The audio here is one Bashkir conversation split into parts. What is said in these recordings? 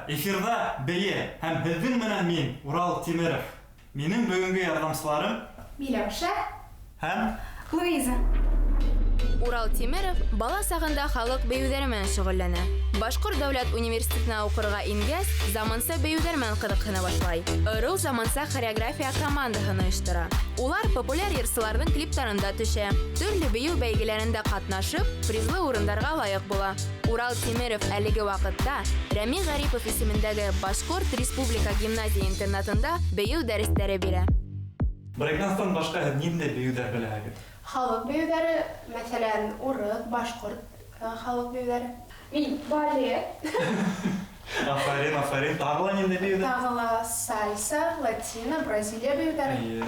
Эфирҙа Бейе һәм һеҙҙең менән мин, Урал Тимеров. Минең бөгөнгө ярҙамсыларым Миләүшә һәм Луиза. Урал Тимеров бала сағында халыҡ бейеүҙәре менән шөғөлләнә. Башҡорт дәүләт университетына уҡырға ингәс, заманса бейеүҙәр менән ҡыҙыҡһына башлай. Ырыу заманса хореография командаһын ойоштора. Улар популяр йырсыларҙың клиптарында төшә, төрлө бейеү бәйгеләрендә ҡатнашып, призлы урындарға лайыҡ була. Урал Тимеров әлеге ваҡытта Рәми Ғарипов исемендәге Башҡорт республика гимназия-интернатында бейеү дәрестәре бирә. Брейкданстан башҡа һеҙ ниндәй бейеүҙәр беләһегеҙ? Халыҡ бейеүҙәре, мәҫәлән, урыҫ, башҡорт халыҡ бейеүҙәре. Мин балет. Афарин, афарин. Тағы ла ниндәй бейеүҙәр? Тағы ла сальса, латино, Бразилия бейеүҙәре. Эйе.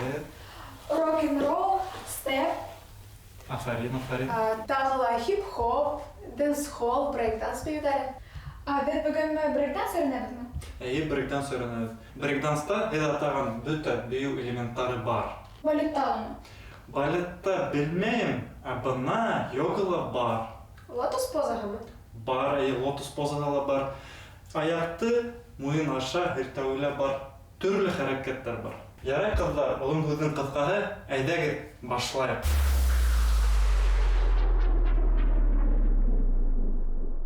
Рок-н-ролл, степ. Афарин, афарин. Тағы ла хип-хоп, дэнс-холл, брейк-данс бейеүҙәре. Ә беҙ бөгөн брейк-данс өйрәнәбеҙме? Эйе, брейк-данс өйрәнәбеҙ. Брейк-данста һеҙ атаған бөтә бейеү элементтары бар. Балеттамы? Балетта белмәйем, ә бына йогала бар. Лотос позаһымы? Бар, эйе, лотос позаһы ла бар. Аяҡты муйын аша һелтәүе лә бар. Төрлө хәрәкәттәр бар. Ярай, ҡыҙҙар, оҙон һүҙҙең ҡыҫҡаһы, әйҙәгеҙ, башлайыҡ.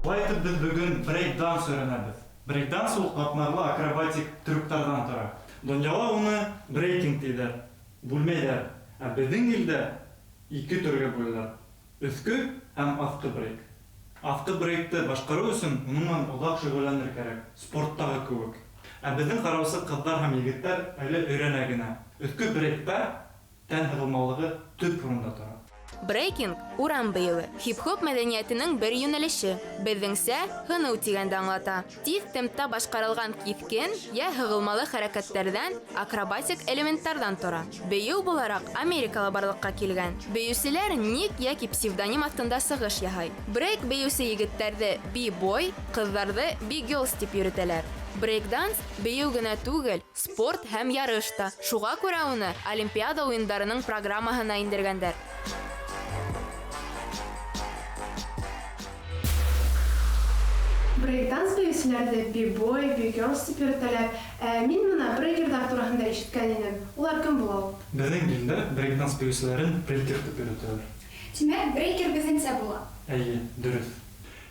Шулай итеп, беҙ бөгөн брейк-данс өйрәнәбеҙ. Брейк-данс ул ҡатмарлы акробатик трюктарҙан тора. Донъяла уны брейкинг тиҙәр, бүлмәйҙәр. Ә беҙҙең илдә ике төргә бүләләр. Өҫкө һәм аҫҡы брейк. Аҫҡы брейкты башҡарыу өсөн уның менән оҙаҡ шөғөлләнер кәрәк, спорттағы кеүек. Ә беҙҙең ҡараусы ҡыҙҙар һәм егеттәр әле өйрәнә генә. Өҫкө брейкта тән һығылмалығы төп урында тора. Брейкинг, урам бейеүе, хип-хоп мәҙәниәтенең бер йүнәлеше. Беҙҙеңсә, һыныу тигәнде аңлата. Тиҙ темпта башҡарылған киҫкен йә һығылмалы хәрәкәттәрҙән, акробатик элементтарҙан тора. Бейеү булараҡ Америкала барлыҡҡа килгән. Бейеүселәр ник йәки псевдоним аҫтында сығыш яһай. Брейк бейеүсе егеттәрҙе би-бой, ҡыҙҙарҙы би-гёрлс тип йөрөтәләр. Брейк-данс бейеү генә түгел, спорт һәм ярыш та. Шуға күрә уны Олимпиада уйындарының программаһына индергәндәр. Брейк-данс бейеүселәрҙе би-бой, би-гёрлс тип йөрөтәләр. Ә мин бына брейкерҙар тураһында ишеткән инем. Улар кем була ул? Беҙҙең илдә брейк-данс бейеүселәрен брейкер тип йөрөтәләр. Тимәк, брейкер беҙҙеңсә була. Эйе, дөрөҫ.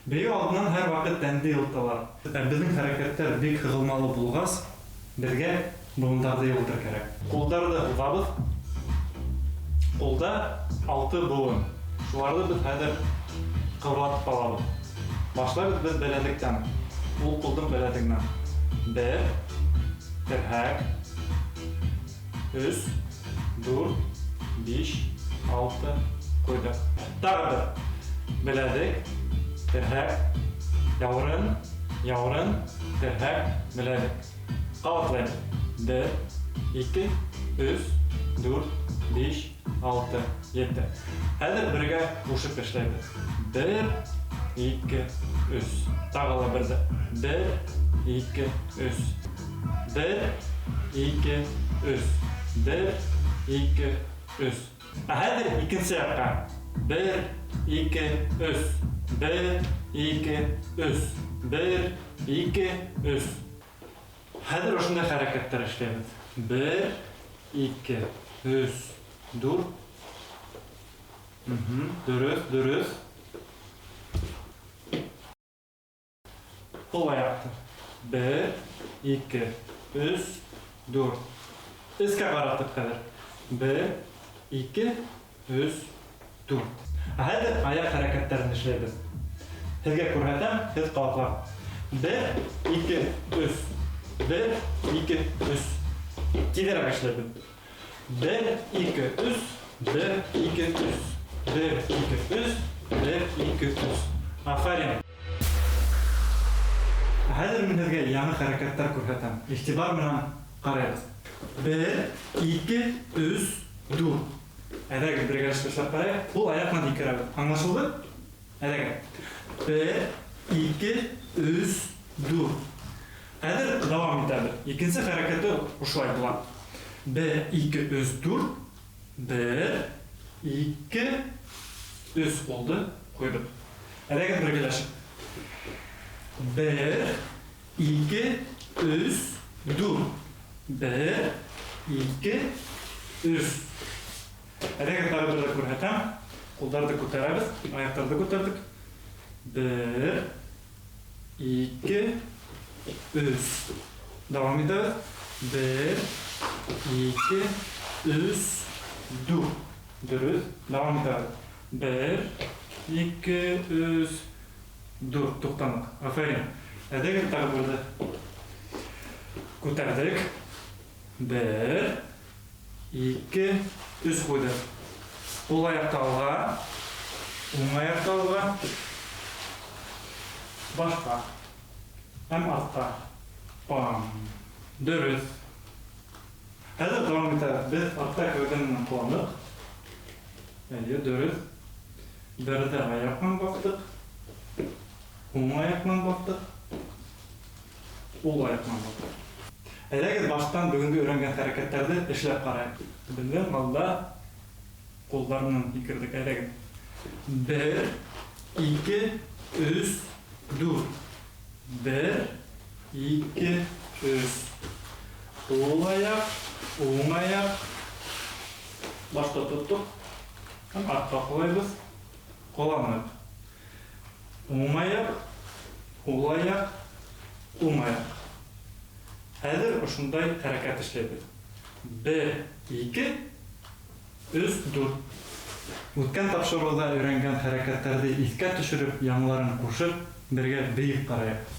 Бейеү алдынан һәр ваҡыт тәнде йылыталар. Ә беҙҙең хәрәкәттәр бик һығылмалы булғас, беҙгә быуындарҙы йылытыр кәрәк. Ҡулдарҙы һуҙабыҙ. Ҡулда алты быуын. Шуларҙы беҙ хәҙер ҡыбырлатып алабыҙ. Башлайбыҙ беҙ беләҙектән. Ул ҡулдың беләҙегенән. Бер, терһәк, өс, дүрт, биш, алты, ҡуйҙыҡ. Тағы бер. Беләҙек, терһәк, яурын, яурын, терһәк, беләҙек. Ҡабатлайым. Бер, ике, өс, дүрт, биш, алты, ете. Хәҙер бергә ҡушып эшләйбеҙ. Бер, ике, өс. Тағы ла берҙе. Бер, ике, өс. Бер, ике, өс. Бер, ике, өс. Ә хәҙер икенсе яҡҡа. Бер, ике, өс. Бер, ике, өс. Бер, ике, өс. Хәҙер ошондай хәрәкәттәр эшләйбеҙ. Бер, ике, өс, дүрт. Дөрөҫ, дөрөҫ. Һул аяҡты. Бер, ике, өс, дүрт. Эскә ҡаратып хәҙер. Бер, ике, өс, дүрт. Ә хәҙер аяҡ хәрәкәттәрен эшләйбеҙ. Һеҙгә күрһәтәм, һеҙ ҡабатлағыҙ. Бер, ике, өс. Бер, ике, өс. Тиҙерәк эшләйбеҙ. Бер, ике, өс. Бер, ике, өс. Бер, ике, өс. Бер, ике, өс. Афарин. Ә хәҙер мин һеҙгә яңы хәрәкәттәр күрһәтәм. Иғтибар менән ҡарайбыҙ. Бер, ике, өс, дүрт. Әйҙәгеҙ, бергәләшеп эшләп ҡарайыҡ. Һул аяҡ менән һикерәбеҙ. Аңлашылды? Әйҙәгеҙ. Бер, ике, өс, дүрт. Хәҙер дауам итәбеҙ. Икенсе хәрәкәте ошолай була. Бер, ике, өс, дүрт. Бер, ике, өс булды. Ҡуйҙыҡ. Әйҙәгеҙ бергәләшеп. Бер, ике, өс, дүрт. Бер, ике, өс. Әйҙәгеҙ тағы бер ҙә күрһәтәм. Ҡулдарҙы күтәрәбеҙ, аяҡтарҙы күтәрҙек. Бер, ике, өс. Дауам итәбеҙ. Бер, ике, өс, дүрт. Дөрөҫ. Дауам итәбеҙ. Бер, ике, өс, дүрт. Туҡтаныҡ. Афәрин. Әйҙәгеҙ тағы берҙе күтәрҙек. Бер, ике, өс ҡуйҙыҡ. Ҡул аяҡты алға, уң аяҡты алға, башҡа һәм артҡа. Пам. Дөрөҫ. Хәҙер дауам итәбеҙ. Беҙ артта кәүҙә менән ҡоланыҡ. Әйе, дөрөҫ. Берҙе аяҡ менән баҫтыҡ. Уң аяҡ менән баҫтыҡ. Ул аяҡ менән баҫтыҡ. Әйҙәгеҙ баштан бөгөнгө өйрәнгән хәрәкәттәрҙе эшләп ҡарайыҡ. Беҙҙең алда ҡулдар менән һикерҙек. Әйҙәгеҙ. Бер, ике, өс, дүрт. Бер, ике, өс. Һул аяҡ, уң аяҡ. Башта тоттоҡ. Һәм артҡа ҡолайбыҙ. Ҡоланыҡ. Уң аяҡ, һул аяҡ, уң аяҡ. Хәҙер ошондай хәрәкәт эшләйбеҙ. Бер, ике, өс, дүрт. Үткән тапшырыуҙа өйрәнгән хәрәкәттәрҙе иҫкә төшөрөп, яңыларын ҡушып, бергә бейеп ҡарайыҡ.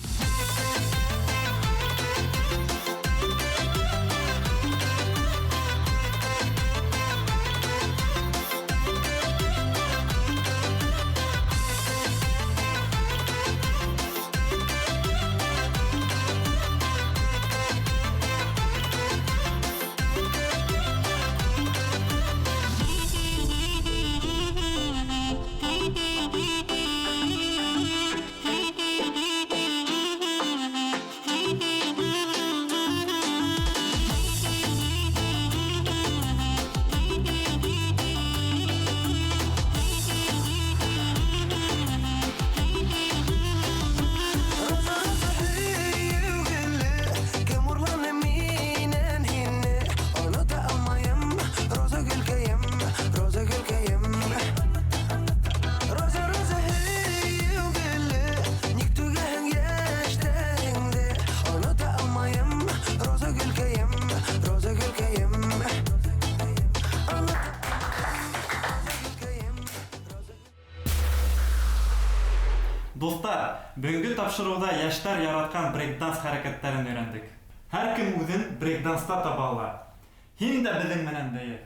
Дуҫтар, бөгөнгө тапшырыуҙа йәштәр яратҡан брейкданс хәрәкәттәрен өйрәндек. Һәр кем үҙен брейкданста таба ала. Һин дә беҙҙең менән бейе.